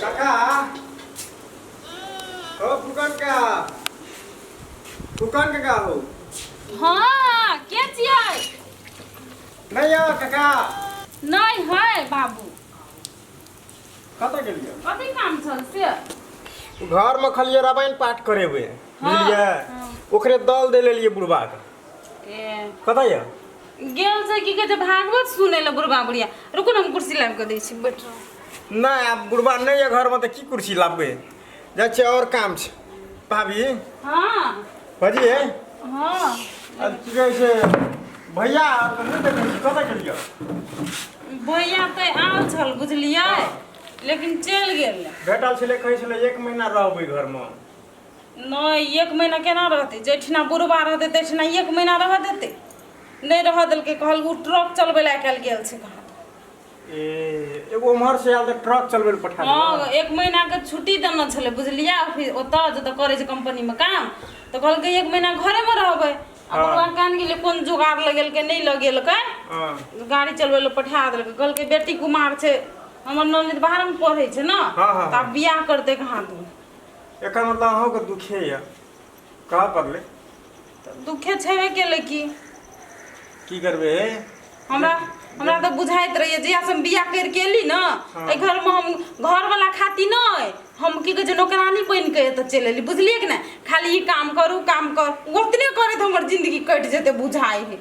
काका ओ फुकन का फुकन काका हो। हाँ, के छियै? नहीं यौ काका। नहीं है बाबू। कतऽ गेलियै? कथी काम छल से? घर में खलियै रामायण पाठ करेबै। हाँ, बुझलियै? हाँ। ओकरे दल दे लेलियै बुढ़बा के। ए। कतऽ यऽ? गेल छै की कहै छै भागवत सुनै लए बुढ़बा बुढ़िया। रुकू ने, हम कुर्सी लाबि कऽ दै छी, बैठ रहू। नहि, आब बुढ़बा नहि यऽ घरमे तऽ की कुर्सी लाबबै? जाइ छियै, आओर काम छै भाभी। हाँ। भजी हे। हाँ। आ की कहै छै भैया आर नहि देखै छी, कतऽ गेलियै? भैया तऽ आयल छल बुझलियै, लेकिन चलि गेल। भेटल छलै, कहै छलै एक महीना रहबै घरमे। नहि, एक महीना केना रहतै? जाहिठिना बुढ़बा रहतै ताहिठिना एक महीना रहऽ देतै? नहि रहऽ देलकै। कहल ओ ट्रक चलबै लए आइ काल्हि गेल छै कहाँ। ए, एगो उम्हर से आयल तऽ ट्रक चलबै लए पठा हँ। देलक। एक महीनाके छुट्टी देने छलै बुझलियै, ऑफिस ओतऽ जतऽ करै छै कंपनीमे काम, तऽ कहलकै एक महीना घरेमे रहबै। आ बुढ़बा कान गेलै, कोन जोगाड़ लगेलकै नहि लगेलकै, गाड़ी चलबै लए पठा देलकै। कहलकै बेटी कुमार छै, हमर ननद बाहरमे पढ़ै छै ने। हाँ, हाँ। तऽ आब बियाह करतै कहाँ तू। एकर मतलब अहूँके दुखे यऽ कहऽ पड़लै। तऽ दुखे छेबे केलै की। की करबै हे? हमरा हमरा तऽ बुझाइत रहैए जहियासँ हम बियाह करिके एली ने एहि घरमे, हम घरवला खातिर नहि, हम की कहै छै नौकरानी बनि कऽ एतऽ चलि एली, बुझलियै कि नहि? खाली ई काम करू, काम कर, ओतने करैत हमर जिन्दगी कटि जेतै बुझाइ हइ।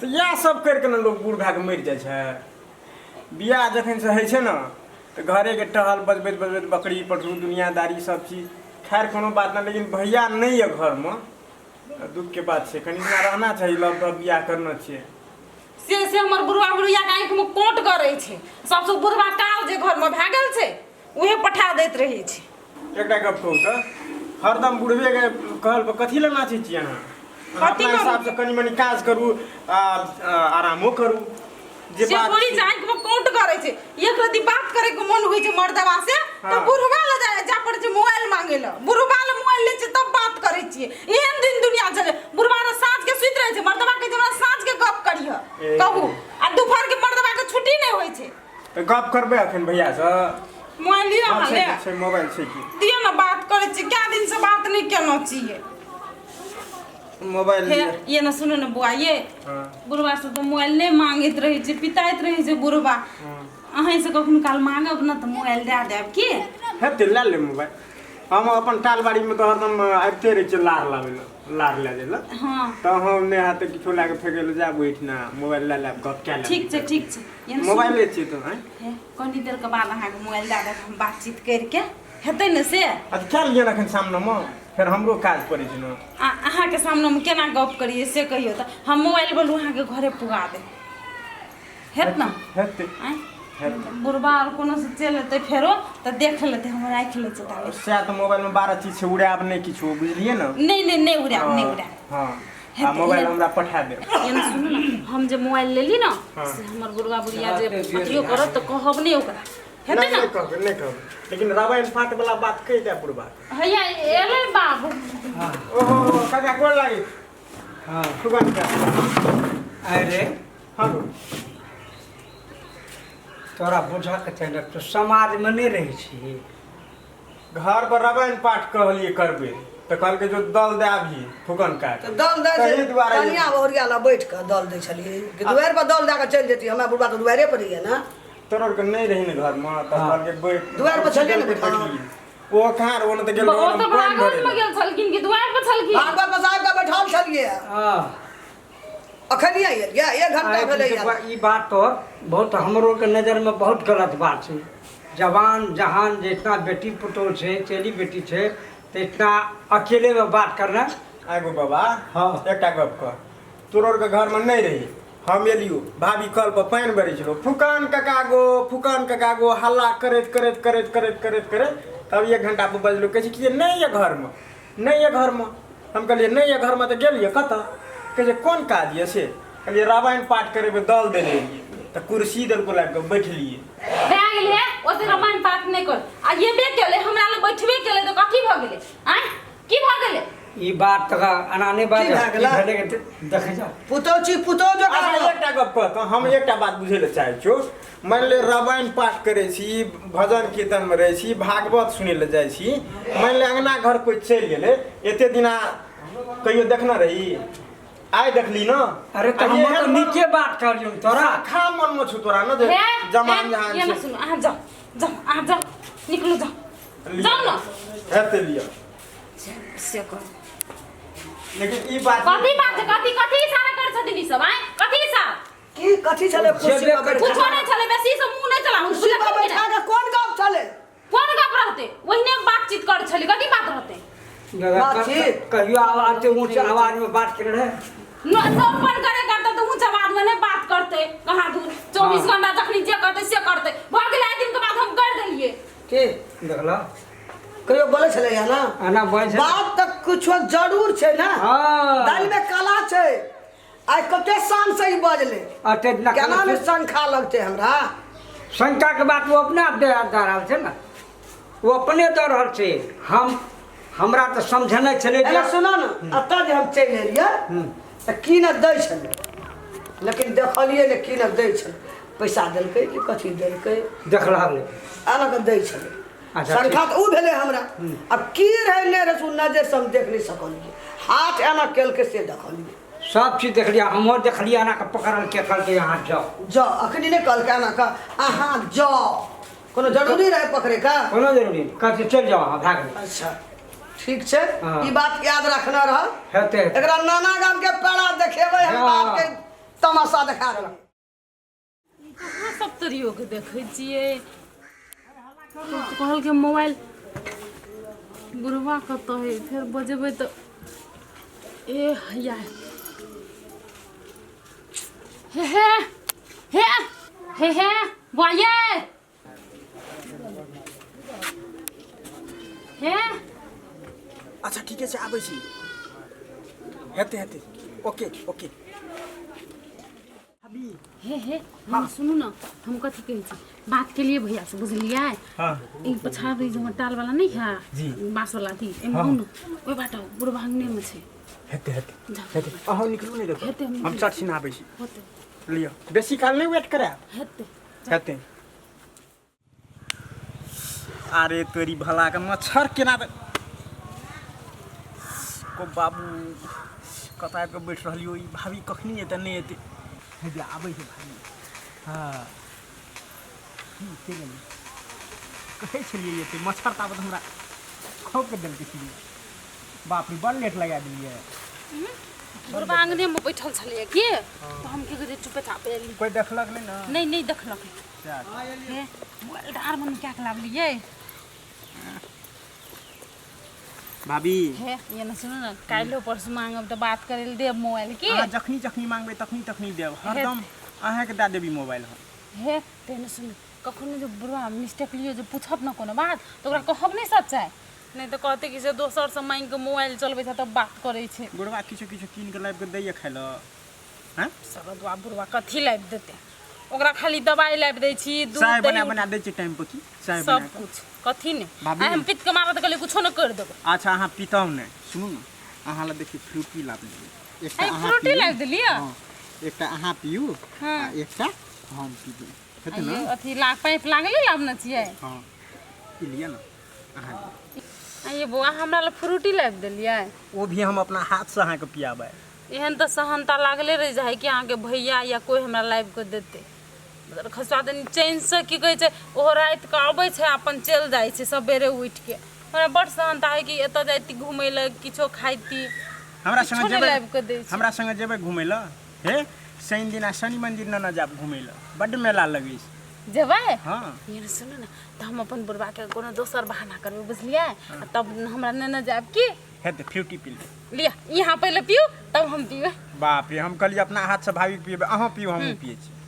तऽ इएह सब करिके ने लोक बूढ़ भए कऽ मरि जाइ छै। बियाह जखनसँ होइ छै ने तऽ घरेके टहल बजबैत बजबैत बकरी पठरू दुनियादारी सब चीज। खैर, कोनो बात नहि, लेकिन भैया नहि यऽ घरमे तऽ दुखके बात छै। कनि दिना रहना चाही, लव तब बियाह करना छियै। से से हमर बुढ़वा बुढ़ियाके आँखिमे कोट करै छै सबसँ। बुढ़वा काल जे घरमे भए गेल छै, उहे पठा दैत रहै छै। एकटा गप कहू तऽ, हरदम बुढ़बेके कहल पर कथी लए नाचै छी अहाँ? अहाँ कथी अपना करू? हिसाबसँ कनि मनि काज करू आ आ, आरामो करू जे से बात बोली छै। छै, आँखिमे काउंट करै छै। एक रति बात करे के मन होइ छै मर्दवा से तऽ बुढ़वा लए जा जा पड़ै छै मोबाइल मांगे लए। बुढ़वा लए मोबाइल लै छै तब बात करै छियै। एहन दिन दुनिया चले। बुढ़वा रे साँझ के सुति रहै छै, मर्दवा कहै छै हमरा साँझ के गप करिह। ए। कहू, आ दुपहर के मर्दवा के छुट्टी नहि होइ छै। तऽ गप करबै अखन भैयासँ? मोबाइल लिअ। हँ, अहाँ छै। ले। छै, मोबाइल छै की। दिअ ने, बात करै छी, कए दिन से बात नहि केलहुँ छियै। मोबाइल हे लिअ। ये ने सुनू ने बुआ ये। हँ। बुढ़वा सब तऽ मोबाइल नहि मांगैत रहै छै, पिताइत रहै छै बुढ़वा। अहींसँ कखनो काल मांगब ने तऽ मोबाइल दए देब की? हेतै, लए ले मोबाइल। हम अपन टाल बाड़ीमे तऽ हरदम आबिते रहै छियै लार लाबै लए, लार लए जाइ लए। तऽ हम नहि हैत तऽ किछो लए कऽ फेकै लए जायब ओहिठिना, मोबाइल लए लेब, गप कए लेब। ठीक छै, ठीक छै। ये ने सुनू। मोबाइले छियै तऽ आँय। हे, कनी देरके बाद अहाँके मोबाइल दए देब, हम बातचीत करिके हेतै ने से। अच्छा, कए लिअ ने एखन सामनेमे, फेर हमरो काज पड़ै छै ने। आ अहाँके सामनेमे केना गप करियै से कहियौ तऽ। हम मोबाइल बोलू अहाँके घरे पुगा देब, हेत ने? हेतै। आँय? हेतै। बुढ़बा आर कोनो से चलि एतै फेरो तऽ देख लेतै, हम राखि लै छियै ताले। सएह तऽ, मोबाइलमे 12 चीज छै, उड़ायब नहि किछो, बुझलियै ने? नहि नहि, नहि उड़ायब, नहि उड़ायब। हँ, आ हेतै, मोबाइल हेतै। हमरा पठा देब। एना सुनू ने, हम जे मोबाइल लेली ने हाँ। से हमर बुढ़बा बुढ़िया जे अथियो करत तऽ कहब नहि ओकरा, हेतै नहि। ने? नहि कहबै, नहि कहबै, लेकिन रामायण पाठ वाला बात कहि दे बुढ़बा के। हैया एलै बाबू। ओहो काका, गोर लागी। हाँ। सुगन का। अरे। हाँ। तोरा बुझऽके चाही ने, तू समाजमे नहि रहै छी। घर पर रामायण पाठ कहलिए करबै तऽ कहलकै जो दल दे आबही फुकन का। तऽ दल दै ताहि दुआरे कनिया बहुरिया लग बैठ कऽ दल दै छलियै कि दुआरि पर दल दए कऽ चलि जैतियै? हमरा बुढ़बा तऽ दुआरे पर रहियै ने। तोरा आरके नहि रही ने घरमे तऽ कहलकै बैठ। दुआरि पर छलियै ने बैठल। बैठलियै। ओ कहाँ रहो ने तऽ गेल ओ तऽ पानि भरै भागवत मे लए। गेल छलखिन कि दुआरि पर छलखिन? भागवत में साहब के बैठल छलियै। अखन एलियै, एक घंटा आइ भेलै। ई ई बात तोर बहुत हमरो के नजरमे बहुत गलत बात छै। जवान जहान जे इतना बेटी पुतोह छै, चेली बेटी छै, तऽ इतना अकेलेमे बात करना। आगू बाबा। हाँ। एकटा गप कह, तोर आरके घरमे नहि रही, हम एलियो, भाभी कल पर पानि भरै छलो, फुकान काका गो, फुकान काका गो, हल्ला करैत करैत करैत करैत करैत करैत तब एक घंटा पर बजलो। कहै छै कि जे नहि यऽ घरमे, नहि यऽ घरमे। हम कहलियै नहि यऽ घरमे तऽ गेलियै कतऽ? कहै छै कोन काज यऽ? से कहलियै रामायण पाठ करेबै, दल देने रहियै तऽ कुर्सी देलको, लाबि कऽ बैठलियै। भए गेलै, ओते रामायण पाठ नहि कर। आ एबे केलै, हमरा लग बैठबे केलै तऽ कथी भऽ गेलै? आँय, की भऽ गेलै? ई बात तऽ एना नहि बाज की भए गेलै? भेलै के देखै जा। पुतहु छी, पुतहु जकाँ अच्छा रहब। एकटा गप कहतौ, हम एकटा बात बुझै लए चाहै छियौ। मानि ले रामायण पाठ करै छी, भजन कीर्तनमे रहै छी, भागवत सुनै लए जाइ छी, मानि ले अङ्गना घर कोइ चलि गेलै, एते दिना कहियो देखने रही, आइ देखली न? अरे तऽ आ हम एहन तऽ नीके बात कहलियौ तोरा। खा मनमे छौ तोरा न जे हे जमान हे, जहान ये ना छै। सुनू, अहाँ जाउ जाउ, अहाँ जाउ, निकलू, जाउ जाउ न। हेतै लिअ। से कह। लेकिन ई बात कथी बात छै? कथी कथी इशारा करै छथिन ई सब? आँय, कथी इशारा? की कथी छलै कुर्सी जेबे पर बैठा? कुछो नहि छलै, बेसी सब मुँह नहि चलाउ। कुर्सी पर बैठा के कोन गप छलै? कोन गप रहतै? ओहिने बातचीत करै छलै, कथी बात रहतै? दादा, बातचीत? कहियो आवाज ऊँच आवाज में बात करे रहे? न अपन करे करते तऽ ऊँच आवाज में नहि बात करते। कहाँ दूर 24 घंटा जखनी जे करते से करते। भऽ गेलै, आइ दिन के बाद हम कर देलियै। की देखला? कहियो बोलै छलै या ना? एना बोलै छै। बात तऽ कुछो जरूर छै ने। हाँ। दालि में काला छै। आइ कते शान से ई बजलै। अते नखरा केना ने छै। शंखा लगतै हमरा? शंका के बात ओ अपने आप दे दऽ रहल छै ने, ओ अपने दऽ रहल छै। हम हमरा तऽ समझने छलै जे एना सुनो ने, एतऽ जे हम चलि एलियै तऽ की ने दै छलै, लेकिन देखलियै ने की ने दै छलै, पैसा देलकै कि कथी देलकै। देख रहल एना कऽ दै छलै। अच्छा, शंखा तऽ ओ भेलै हमरा। आब की रहै नहि रहै से ओ नजरिसँ हम देख नहि सकलियै, हाथ एना केलकै से देखलियै। सब चीज देखलियै, हमहूँ देखलियै, एना कऽ पकड़ल के कहलकै अहाँ जाउ। जाउ अखनी नहि कहलकै एना कऽ अहाँ जाउ, कोनो जरूरी रहै पकड़ैके? कोनो जरूरी नहि, कहै छै चलि जाउ अहाँ, भए गेलै। अच्छा ठीक छै। हाँ। ई बात याद रखना रह। हेतै हेतै। एकरा नाना गाम के पेड़ा देखेबै हम। हाँ। बाप के तमाशा देखा देबै। कहाँ सब तरियोके देखै छियै? कहलकै मोबाइल बुढ़वा कतऽ है, फेर बजेबै तऽ ए हैया हे हे हे हे हे बुआये हे। अच्छा ठीके छै, आबै छी। हेतै हेतै, ओके ओके। हे हे हम सुनू ने, हम कथी कहै छी, बात के लिए भैया से बुझलियै? हाँ। ई पछाड़ जे हमर टाल वाला नहीं है जी। बांस वाला थी एमे आउ ने, ओहि बाट बुढ़वा अंगने में छै। हेतै हेतै। जाउ। हेतै, अहाँ निकलू नहि देखो। हेतै, हम हम चट सिना आबै छी। होतै। लिअ, बेसी काल नहि वेट करायब। हेतै। हेतै। अरे तोरी भला के मच्छर केना को बाबू कतऽ आबि कऽ बैठ रहलियो। ई भाभी कखनी एतै नहि एतै? हे जे आबै छै भाभी। हँ की के गेलै? कहै छलियै एतै मच्छर, ताबत हमरा खौक के देलकै। छलियै बाप रे, बड़ लेट लगा देलियै। बुढ़बा अंगने में बैठल छलियै की, तऽ हम की कहै छै, चुपे चापे एली। कोइ देखलक नहि ने? नहि नहि देखलक। हे मोबाइल डार मन क्या के लाबलियै? भाभी। हे ये न सुनू ने, काल्हिो परसू मांगब तऽ बात करै लए देब मोबाइल की? अहाँ जखनी जखनी मांगबै तखनी तखनी देब, हरदम अहाँके दए देबी मोबाइल हम। हे तेहन सुनू, कखनो जे बुढ़वा मिस्टेक लियो जे पूछब ने कोनो बात तऽ ओकरा कहब नहि सच्चाइ, नहि तऽ कहतै कि से दोसरसँ मांगि कऽ मोबाइल चलबै छै तब बात करै छै। बुढ़वा किछो किछो कीन कऽ लाबि कऽ दैए खाइ लए? हँ सरदुआ बुढ़वा कथी लाबि देतै? ओकरा खाली दवाइ लाबि दै छी, दूध चाय दही बना बना दै छै टाइम पर की? चाय सब बना कऽ कुछ कथी नहि। भाभी। आइ हम पीत के मारब तऽ कहलियै कुछो नहि करि देबै। अच्छा अहाँ पीतहुँ नहि, सुनू ने, अहाँ लए देखियौ फ्रूटी लाबलियै एकटा। आइ अहाँ फ्रूटी पीयू। लाबि देलियै? हँ, एकटा अहाँ पीयू। हँ। आ एकटा हम पीबै, हेतै ने? आइयो अथी लाग पाइप लागले लाबने छियै। हँ, ई लिअ ने अहाँ लिअ। आइये बौआ, हमरा लए फ्रूटी लाबि देलियै? ओ भी हम अपना हाथसँ अहाँके पियाबै। एहन तऽ सहनता लागले रहि जाइ है कि अहाँके भैया या कोइ हमरा लाबि कऽ देतै। खसुआ दिन चैनसँ की कहै छै, ओहो रातिके अबै छै, अपन चलि जाइ छै सबेरे उठिके। हमरा बड्ड सहनता है कि एतऽ जाइती घुमै लए, किछो खाइती। हमरा किछो संगे नहि जेबै? लाबि कऽ दै छै। हमरा संगे जेबै घुमै लए? हे शनि दिन आ शनि मन्दिर ने ने जायब घुमै लए, बड्ड मेला लगै छै। जेबै? हँ। ये सुनू ने, तऽ हम अपन बुढ़बाके कोनो दोसर बहाना करबै, बुझलियै? आ तब हमरा नेने जायब की? हेतै, फ्रूटी पी लेबै। लिअ, यहाँ पहिले पियू तब हम पीबै। बाप रे, हम कहलियै अपना हाथसँ भाभी पिएबै, अहाँ पियू, हमहूँ पियै छी।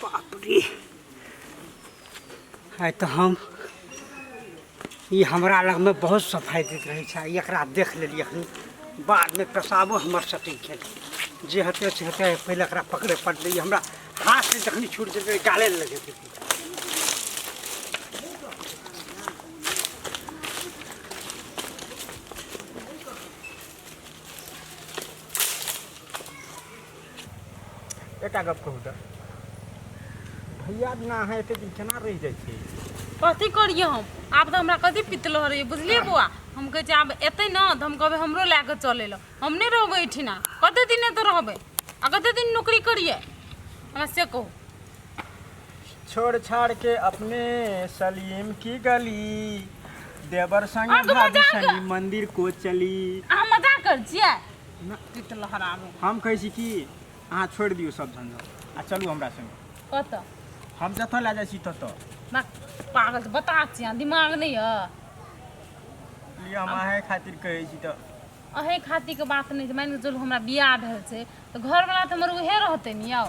बाप रे, आइ तऽ हम ई हमरा लगमे बहुत सफाइ दैत रहै छै, एकरा देख लेलियै। एखन बादमे पेशाबो हमर सटकि गेल। जे हेतै से हेतै, पहिले एकरा पकड़े पड़तै। ई हमरा हाथ से जखनी छूट जेतै, गाले लग जेतै। एकटा गप कहू तऽ, भैया बिना अहाँ एते दिन केना रहि जाइ छी? कथी करियै हम? आब तऽ हमरा कथी पितलो रहै, बुझलियै बौआ? हम कहै छियै आब एतै ने तऽ हम कहबै हमरो लए कऽ चलै लए। हम नहि रहबै एहिठिना। कते दिन एतऽ रहबै आ कते दिन नौकरी करियै, हमरा से कहू। छोड़ छाड़ के अपने सलीम की गली, देवर संग अहाँ भाभी मजाक- संगी मंदिर को चली। अहाँ मजाक करै छियै? ना। पितलो हराबू। हम कहै छी कि अहाँ छोड़ि दियौ सब झंझट आ चलू हमरा संगे। कतऽ? हम जतऽ लए जाइ छी ततऽ। ना, पागल तऽ बता छी अहाँ, दिमाग नहि यऽ? लिअ, हम अहेँ खातिर कहै छी तऽ। अहे खातिरके बात नहि छै। मानि कऽ चलू हमरा बियाह भेल छै तऽ घरवला तऽ हमर उहे रहतै ने यौ।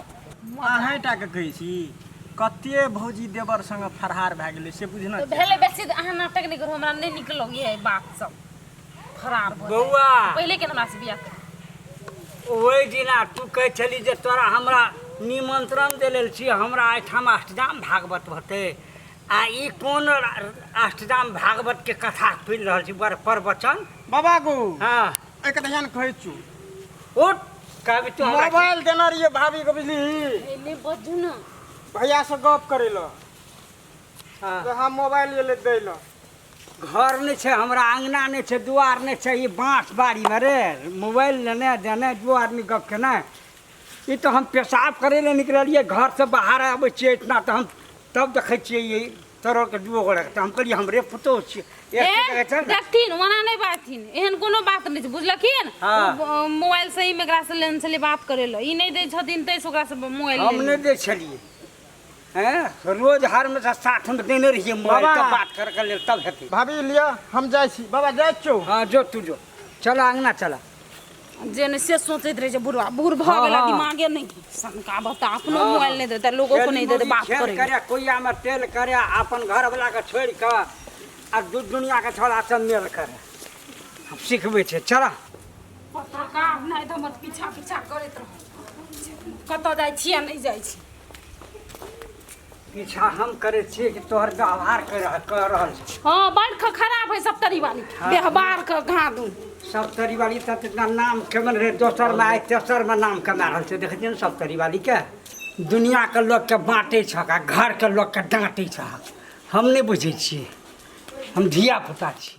अहेँ टाके कहै छी, कते भौजी देवर संगे फरार भए गेलै से बुझना तऽ छै। भेलै बेसी तऽ अहाँ नाटक नहि करू, हमरा नहि नीक लगैए ई बात सब। फरार भऽ जाइ। बौआ। पहिले के हमरा से बियाह करू। ओहि दिना तू कहै छली जे तोरा हमरा निमंत्रण देले छी, हमरा एहिठाम अष्टजाम भागवत होतै, आ ई कोन अष्टजाम भागवत के कथा सुनि रहल छी बड़ प्रवचन। बाबा गो। हाँ। एक ध्यान कहै छु। उठ, कहबी तू हमरा। मोबाइल देने रहियै भाभी के, बुझली? नहि बजू ने। भैया से गप करै लए। हाँ। तऽ हम मोबाइल गेलै दै लए। घर नहि छै हमरा, अङ्गना नहि छै, दुआर नहि छै, ई बाँस बाड़ीमे रे मोबाइल लेने देने दू आदमी गप केनाइ। ई तऽ हम पेशाब करै लए निकललियै घरसँ, बाहर आबै छियै इतना तऽ हम तब देखै छियै ई तोरो के दूगो गोरे, तऽ हम कहलियै हमरे पुतोहु छियै। एक ए, जगह चल ने। देखथिन, ओना नहि बाजथिन, एहन कोनो बात नहि छै, बुझलखिन? हाँ। ओ, मोबाइल सही मे एकरा से लेने छलियै बात करै लए, ई नहि दै छथिन ताहिसँ ओकरा से मोबाइल हम नहि दै छलियै हैं, रोज हर में से साथ में देने रहिए मोबाइल। बाबा। तब बात कर के लेल तब हेतै। भाभी लिअ, हम जाइ छी। बाबा, जाइ छियौ। हाँ, जो तू जो, चला अंगना चला। जे नहि से सोचैत रहै छै बुढ़वा, बूढ़ भऽ हाँ, गेला। हाँ। दिमागे नहि सनका बता, अपनो मोबाइल नहि देतै, लोगो को नहि देतै बात खेल करै लए। करे कोइया में तेल करे, अपन घर वाला के छोड़ के आ दू दुनिया के छोड़ा सब मेल करे, हम सिखबै छै, चला। पत्रकार नहि तऽ हमर पीछा पीछा करैत रहू, कतऽ जाइ छी आ नहि जाइ छी। पीछा हम करै छियै कि तोहर व्यवहार कर कऽ रहल छै? हँ, बड़ खराब है सप्तरी वाली व्यवहार के घा दू। सप्तरी वाली तऽ इतना नाम कमेल रहे दोसरमे, आइ तेसरमे नाम कमा रहल छै। देखै छियै ने सप्तरी वालीके, दुनिआके लोकके बाँटै छहक आ घरके लोकके डाँटै छहक। हम नहि बुझै छियै, हम धिया पुता छी।